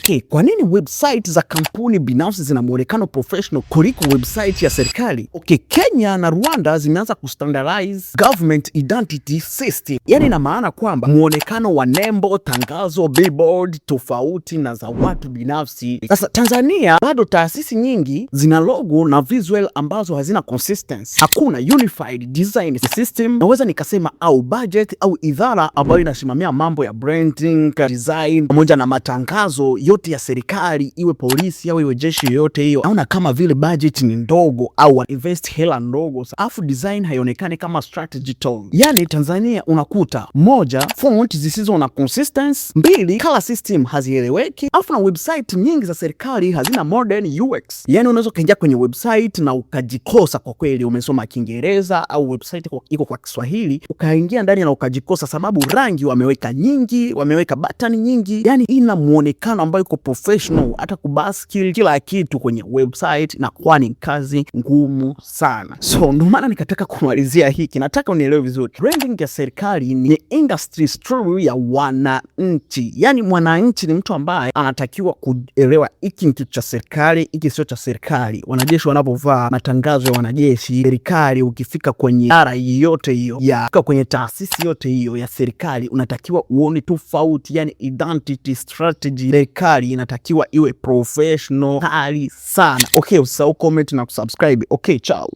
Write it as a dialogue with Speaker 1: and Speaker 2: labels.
Speaker 1: Okay, kwa nini website za kampuni binafsi zina muonekano professional kuliko website ya serikali? Okay, Kenya na Rwanda zimeanza kustandardize government identity system, yani ina maana kwamba muonekano wa nembo, tangazo, billboard tofauti na za watu binafsi. Sasa Tanzania bado taasisi nyingi zina logo na visual ambazo hazina consistency, hakuna unified design system, naweza nikasema au budget au idara ambayo inasimamia mambo ya branding, design pamoja na matangazo yote ya serikali, iwe polisi au iwe jeshi yoyote hiyo, naona kama vile budget ni ndogo au invest hela ndogo, afu design haionekani kama strategy tool. Yani Tanzania unakuta moja, font zisizo na consistency; mbili, color system hazieleweki, afu na website nyingi za serikali hazina modern UX. Yani unaweza ukaingia kwenye website na ukajikosa kwa kweli, umesoma Kiingereza au website iko kwa Kiswahili, ukaingia ndani na ukajikosa, sababu rangi wameweka nyingi, wameweka button nyingi, yani ina muonekano ambayo iko professional, hata kubaski kila kitu kwenye website na kwa ni kazi ngumu sana. So ndio maana nikataka kumalizia hiki, nataka unielewe vizuri. Branding ya serikali ni industry story ya wananchi, yani mwananchi ni mtu ambaye anatakiwa kuelewa hiki ni kitu cha serikali, hiki sio cha serikali. Wanajeshi wanapovaa matangazo ya wanajeshi, serikali, ukifika kwenye idara yote hiyo ya kwenye taasisi yote hiyo ya serikali unatakiwa uone tofauti, yani identity strategy. Serikali inatakiwa iwe professional kali sana. Okay, usisahau comment na kusubscribe. Okay, ciao.